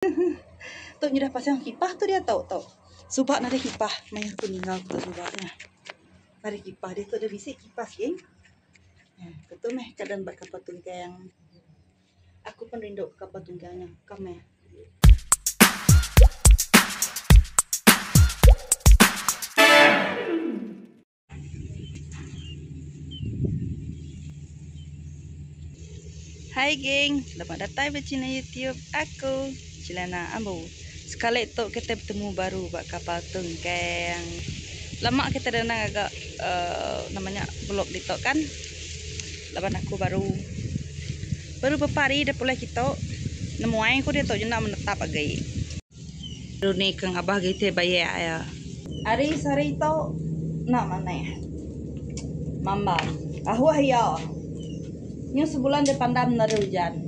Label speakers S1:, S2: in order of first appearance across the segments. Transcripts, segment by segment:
S1: Tu nyudah pasang kipah tu diatu tu. Suba nadai kipah mayuh ku ninga ku suba nya. Nadai kipah diatu dah bisi kipas gin. Tu meh keadaan ba kapal tungkang. Aku pun rindu kapal tungkang nya. Ka meh. Hai geng, selamat datai ba channel YouTube aku, Cilana Ambu. Sekali tu kita betemu baru ba kapal tungkang. Lama kita dah nang ngaga uhh nama nya vlog ditu kan. Laban aku baru baru beberapa hari dah pulai kitu. Nemuai ku ditu jenda menetap agi. Runi ke ngabah giti bayak iya. Hari sehari tu enda manah. Mambam. Ahuh iya. Nyu sebulan deh pandam nadai ujan.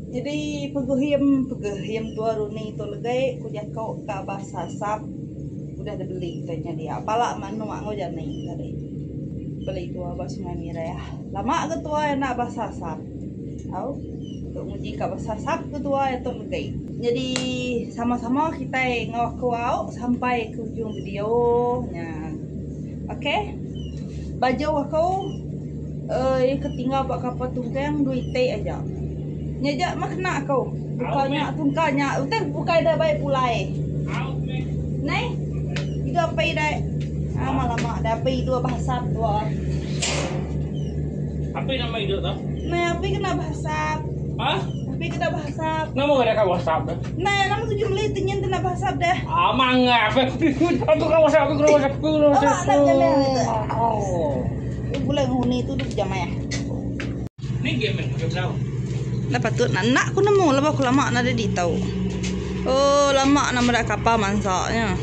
S1: Jadi peguhim peguhim tua Runi tu legai ku jaku ka bahasa asap udah dibeli ka nya dia. Pala manuk enggau jani tadi. Beli tua ba Sungai Mirah. Lama ga tua enda bahasa asap. Au. Tu nguji ka bahasa asap ke tua iya tu legai. Nyadi sama-sama kitai enggau aku au sampai ke ujung video nya. Ok. Baju aku uhh ke tinggal ba kapal tungkang dua iti aja. Nya aja meh kena aku. Buka nya tungka nya utai bukai da bai pulai. Neh. Iga api dai. Lama lama da api dua bahasap dua.
S2: Api nama idup tu?
S1: Neh api kena bahasap.
S2: Hah?
S1: Api kena bahasap.
S2: Nama ada ka WhatsApp dah?
S1: Nah, nama tuju meli ti nyin kena bahasap dah.
S2: Ah, mangga. Aku kena WhatsApp, aku kena WhatsApp, aku kena WhatsApp.
S1: Awak nak jamah itu. Oh. Boleh nguni tu duk jamah.
S2: Ni game ni, game tahu.
S1: Dah patut nak nak ku nemu lepas aku lama nak ada di tahu. Oh, lama nak medak kapal mansaknya.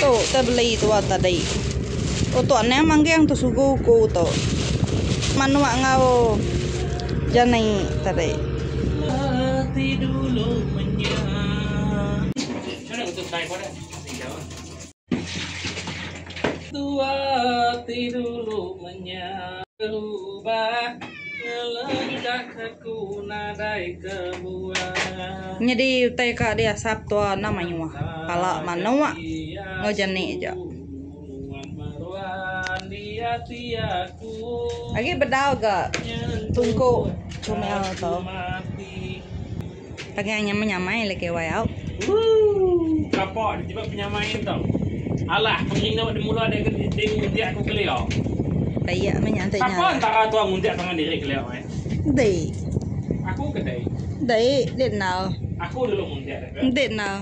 S1: Tu, kita beli tu tadi. Oh, tu aneh manggang tu sugu ku tu. Manuk ngau jani tadi. Nyadi utai ka diasap tua enda mayuh pala manuk enggau jani aja. Agi bedau ga tungku comel tu. Pangai nyamai nyamai lagi wai au.
S2: Kapa tiba penyamai tu. Alah pengingat di mula dia dia nguntik aku kelia.
S1: Tayak meh nya enti nya.
S2: Sapa antara tua nguntik pangan diri kelia eh?
S1: Dei.
S2: Aku ke dei.
S1: Dei, dei enal.
S2: Aku dulu nguntik deh.
S1: Dei enal.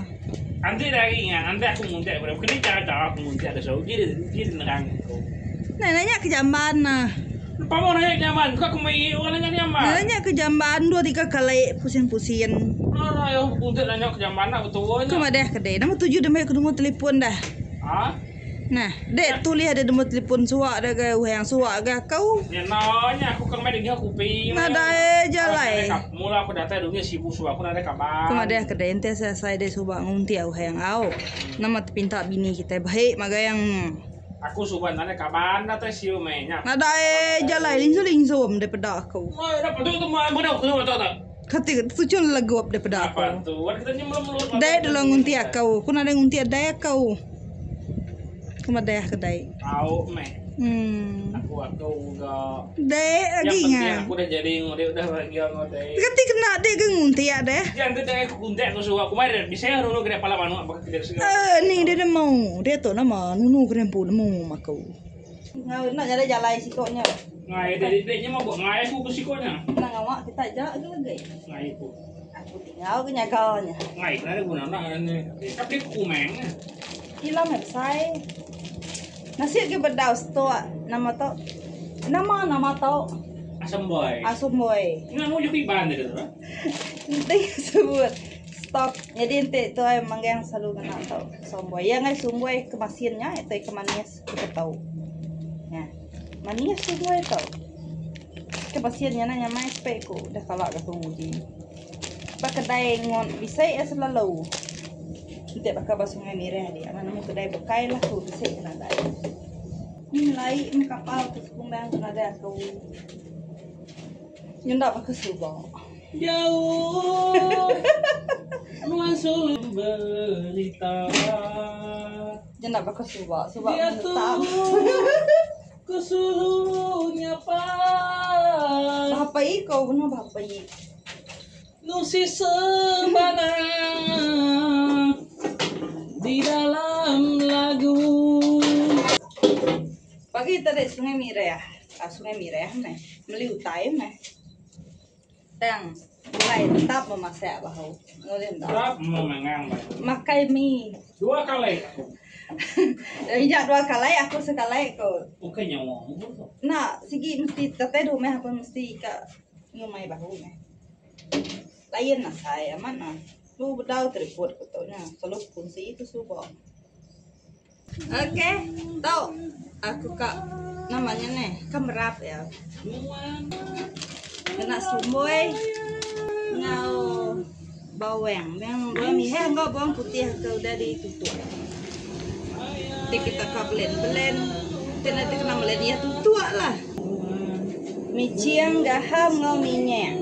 S2: Anti dah agi ingat, anti aku nguntik aku keni cara cara aku nguntik deh so uji uji nerang aku.
S1: Nah nanya ke jamban nah.
S2: Pama nanya ke jamban, buka aku mai orang nanya ke jamban.
S1: Nanya ke jamban dua tiga kali pusing-pusing.
S2: No no yo nguntik nanya ke jamban nak betul nya.
S1: Ku madah ke deh, nama tuju deh mai aku nombor telefon dah.
S2: Ha?
S1: Nah, dek tulih ada nombor telefon suak dah ga uhang suak ga kau.
S2: Nya no nya aku kang mai dengah kupi.
S1: Nadai jalai.
S2: Mula aku datai dunya sibu suak aku nadai kaban.
S1: Ku madah ke dek enti asai dek suba ngunti uhang au. Nama tepinta bini kitai baik magai yang.
S2: Aku suba nadai kaban datai siu meh nya.
S1: Nadai jalai linsum-linsum dek peda aku.
S2: Oi dah padu tu mah bedau ku tu tu.
S1: Kati tuchun legup dek peda aku. Dek dulu ngunti aku. Ku nadai ngunti adai aku. Ku madah ke dai.
S2: Tau meh.
S1: Hmm.
S2: Aku aku ga.
S1: Dek agi
S2: nya. Yang penting aku dah jadi ngau dek udah bahagia ngau dek.
S1: Kati kena dek ke ngunti ya deh.
S2: Yang tu dek aku kunti aku suruh aku mai dek bisa nunu kena pala manuk baka kedek segala.
S1: Eh ni dia nemu. Dia tu nama nunu kena empu nemu aku. Ngau nak nyada jalai siko nya.
S2: Ngai dek dek nya mabuk ngai aku ke siko nya.
S1: Kena ngawak kita aja ke lagi.
S2: Ngai aku.
S1: Aku tinggal ke nyaga nya.
S2: Ngai kena guna nak ni. Tapi aku kumeng.
S1: Gila meh besai. Nasib ke bedau stok nama tu. Nama nama tu.
S2: Asam boy.
S1: Asam boy.
S2: Ingat mu jaku Iban tadi tu.
S1: Enti sebut stok. Jadi enti tu ai manggang selalu ngena tu somboy. Ya ngai sumboy ke masin nya itu ke manis ke tau. Nya. Manis sumboy tu. Ke masin nya nyamai spek ku dah kala ga ku nguji. Ba kedai ngon bisi iya selalu. Enti baka ba Sungai Mirah dia amat nemu kedai bukai lah ku bisi ke nadai. Ni ngelai meh kapal tu sekumbang tu nadai aku. Nyenda baka suba.
S2: Jauh. Sulu berita.
S1: Jenda baka suba, suba
S2: Diatu
S1: menetap.
S2: ku sulu nyapa.
S1: Berapa iko guna berapa i.
S2: Nusi sebana di dalam lagu.
S1: Pagi tadi Sungai Mireh, ah, Sungai Mireh meh, meli utai meh. Tang pulai tetap memasak bahu. Ngulih enda.
S2: Tetap memangang bahu.
S1: Makai mi.
S2: Dua kali aku.
S1: Ija dua kali aku sekali ko.
S2: Ukai nyawa umur tu.
S1: Enda sigi mesti tatai rumah pun mesti ka nyumai bahu meh. Lain asai amat nah. Lu bedau teriput ku tu nya. Selalu kunsi tu suba. Okey, tu aku ka nama nya neh, ka merap iya. Kena sumbui enggau bawang. Bawang bawang mihah enggau bawang putih ke udah ditutuk. Ti kita ka blend blend ti enda kena blend iya tutuk lah. Miching gaham enggau minyak.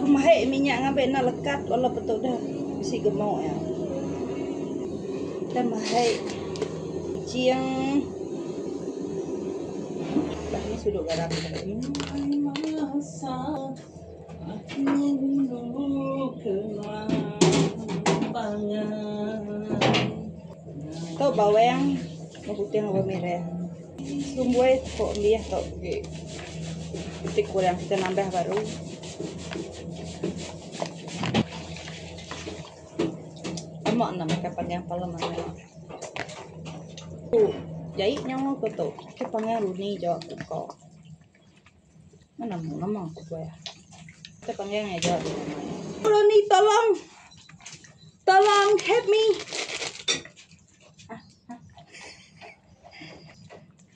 S1: Ku mahi minyak ngambi enda lekat walaupun tu udah bisi gemuk iya. Kita mahai ciang. Bah ni suduk garam tadi. Tu bawang bawang putih enggau bawang merah. Sumbui ko ambi tu agi. Ti kurang kita nambah baru. Lama enda makai panggang pala manuk. Tu jai nyawa ku tu. Ke panggang runi ja ku ka. Mana mu nama ku buah. Ke panggang aja nama iya. Runi tolong. Tolong help me.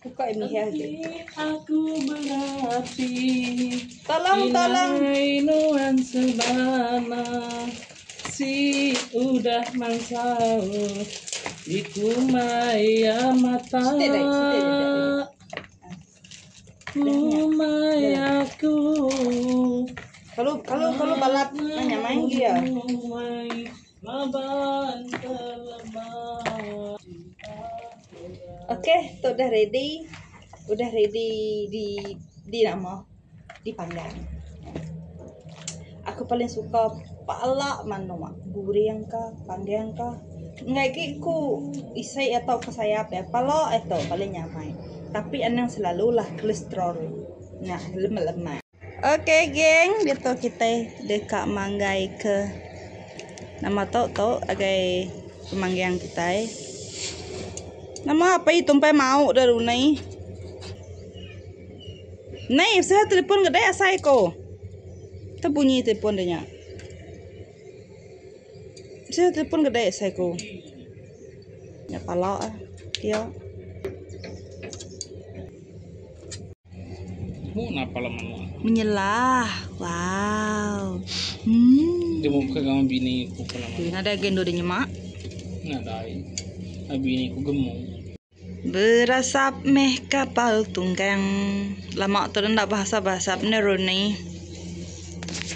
S1: Buka ini ya.
S2: Aku berapi.
S1: Tolong, tolong.
S2: Nuan sebana si udah mansau di kumaya mata. Kumai aku.
S1: Kalau kalau kalau balat nanya main dia. Okey, tu dah ready. Udah ready di di nama dipanggang. Aku paling suka pala manuk guring ka panggang ka. Enggai agi ku isi atau ka sayap iya pala ito paling nyamai. Tapi anang selalu lah kolesterol nya lemak-lemak. Ok geng diatu kitai deka manggai ke nama tu tu agai pemanggang kitai. Nama apai tumpai mau da runi. Nai seh telefon gede asai ko. Tau bunyi telefon de nya. Seh telefon gede asai ko. Nya pala pia. Menyelah. Wow. Hmm.
S2: Dia mau pegang bini ku pernah.
S1: Nadai agi endur dia nyemak.
S2: Nadai. Bini ku gemuk.
S1: Berasap meh kapal tunggang. Lama tu enda bahasa-bahasa ne Roni.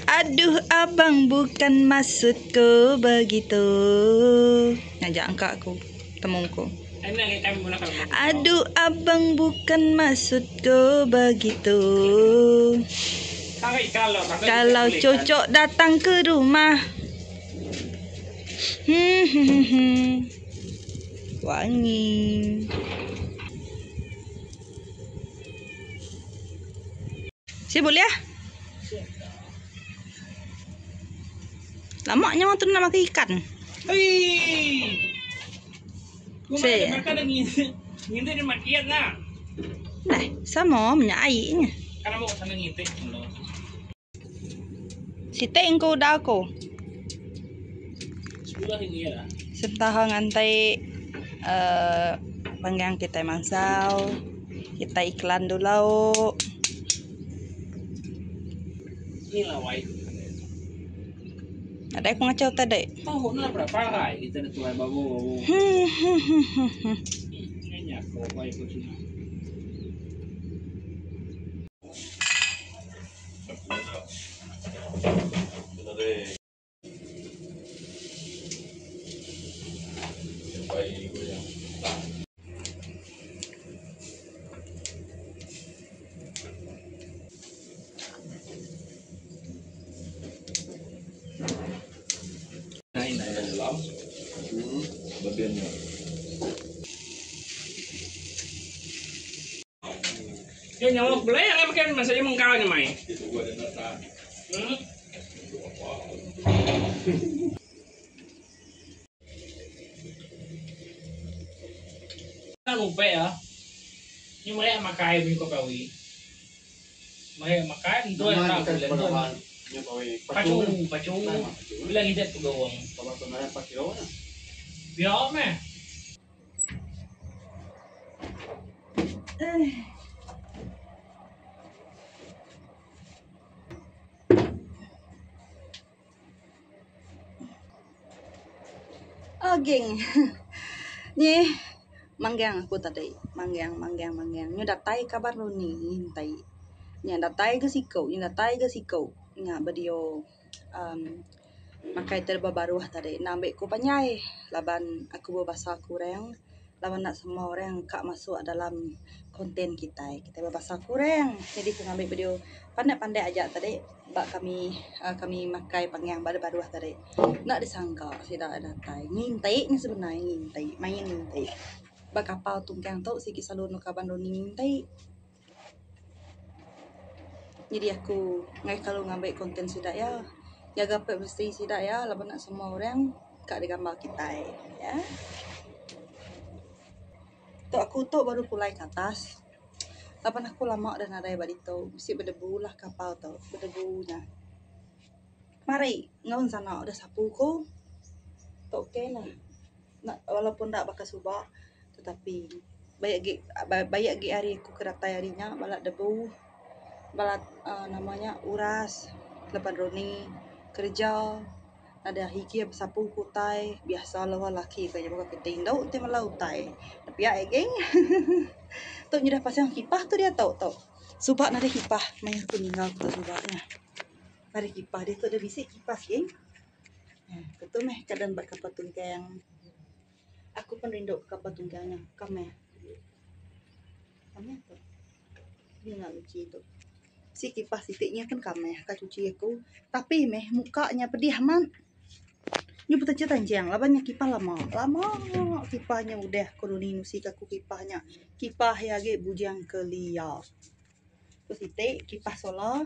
S1: Aduh abang bukan maksudku begitu. Ngajar angka aku. Temu ku. Aduh abang bukan maksudku begitu. Kalau cocok datang ke rumah. Hmm, hmm, hmm, hmm. Wangi. Si boleh ah? Lama nyawa tu nak makan ikan.
S2: Hei.
S1: Si.
S2: Ngintip di makiat nah.
S1: Nah, sama minyak airnya.
S2: Karena mau sana ngintip.
S1: Siti engku udah aku.
S2: Sebelah ini ya.
S1: Sentahang ngantai panggang kita mansau. Kita iklan dulu.
S2: Ni lah wai.
S1: Ada aku ngacau tadi.
S2: Tahu nak berapa hari kita nak tuai babu. Ini aku wai aku cina.
S3: Dalam babian nya.
S2: Dia nyawa belai yang makan masa dia mengkau nya mai. Hmm. Ngumpek ya. Ni mereka makai punya kopi. Mereka makai tentu
S4: Nama
S2: tak
S4: ikan
S2: bulan tu.
S4: perawan nya pawi
S2: Pacu,
S4: pacu
S2: pacu.
S4: Nama pacu.
S2: Bila ngidat pegawang.
S4: Kalau sebenarnya 4 kilo nya.
S2: Biar meh.
S1: Oh geng. Nyi manggang aku tadi. Manggang, manggang, manggang. Nyu datai kaban Roni ngintai. Nya datai ga siku, nya datai ga siku. Nya bedio um makai ti ba baruh tadi. Enda ambi ku panjai laban aku bebasa kurang laban enda semua orang ka masuk dalam content kitai. Kitai bebasa kurang. Jadi ku ngambi video pandak-pandak aja tadi ba kami uhh kami makai panggang ba baruh tadi. Enda disangka sida datai. Nginti nya sebenar nginti main nginti. Ba kapal tungkang tu sigi selalu anu kaban Roni nginti. Jadi aku ngaih kalu ngambi content sida iya. Jaga privacy sida iya laban ne semua orang ka digambar kitai ya. Tu aku tu baru pulai ke atas laban aku lama da nadai ba ditu bisi bedebu lah kapal tu bedebu nya. Mari enggau ensana da sapu ku tu ok lah walaupun enda baka suba tetapi baik agi baik agi ari aku ke datai ari nya bala debu bala uhh nama nya uras laban Roni kerja nadai ahi agi besapu ku utai biasa lah wang laki ka nyebut kitai indu ti mela utai. Pia agi tu nyudah pasang kipah tu diatu tu. Suba nadai kipah meh aku ninggal ku suba nya. Nadai kipah diatu dah bisi kipas gin. Ketu meh keadaan ba kapal tungkang. Aku pun rindu ke kapal tungkang nya. Ka meh. Ka meh tu. Ninga luchi tu. Si kipas siti nya pun kameh ka cuci aku. Tapi meh muka nya pedih amat. Nyu betanchang tanchang laban nya kipas lama. Lama kipas nya udah ku duni nusi ka aku kipas nya. Kipas iya agi bujang kelia. Tu siti kipas solar.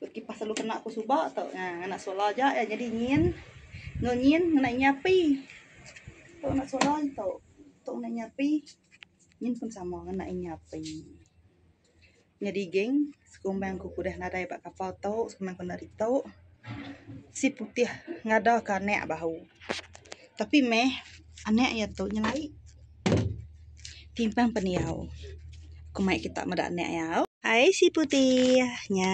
S1: Tu kipas selalu kena ku suba tu. Ha ngena solar aja iya jadi nyin enggau nyin ngena inya api. Tu ngena solar tu. Tu ngena inya api. Nyin pun sama ngena inya api. Nyadi geng sekumbang ku udah nadai ba kapal tu sekumbang ku enda ditu si putih ngada ka anak bahu. Tapi meh anak iya tu nyelai timpang pendiau. Ku mai kita meda anak iya. Hai si putih nya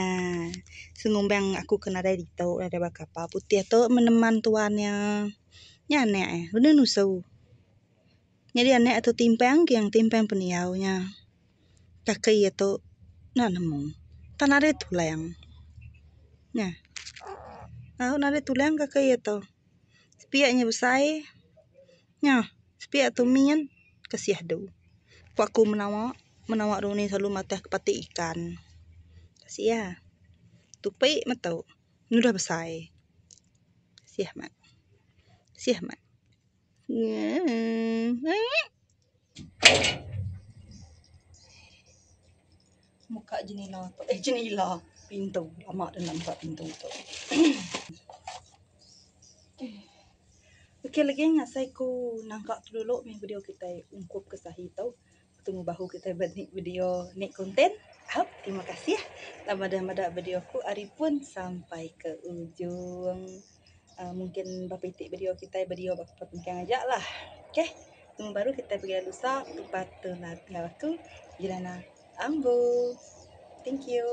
S1: sengumbang aku ke nadai ditu nadai ba kapal putih tu meneman tuan iya. Nya anak iya benung nusu. Nyadi anak tu timpang geng timpang pendiau nya. Kaki iya tu enda nemu. Tang nadai tulang. Nya. Au nadai tulang kaki iya tu. Sepiak nya besai. Nya sepiak tu min kasih adu. Ku aku menawa, menawa runi selalu matah ke pati ikan. Kasih iya. Tupi metu udah besai. Kasih amat. Kasih amat. Muka jenila tu eh jenila pintu lama deh enda muka pintu tu. Okey lagi ngasai ku nangka tu dulu mih video kitai ungkup ke sahi tu betemu bahu kitai ba nik video nik content. Au terima kasih laban deh meda video ku ari pun sampai ke ujung. uhh mungkin ba iti video kitai video ba pekang aja lah. Okay temu baru kitai pegi lusa tempat tu enggau aku Jelana Ambu. Thank you.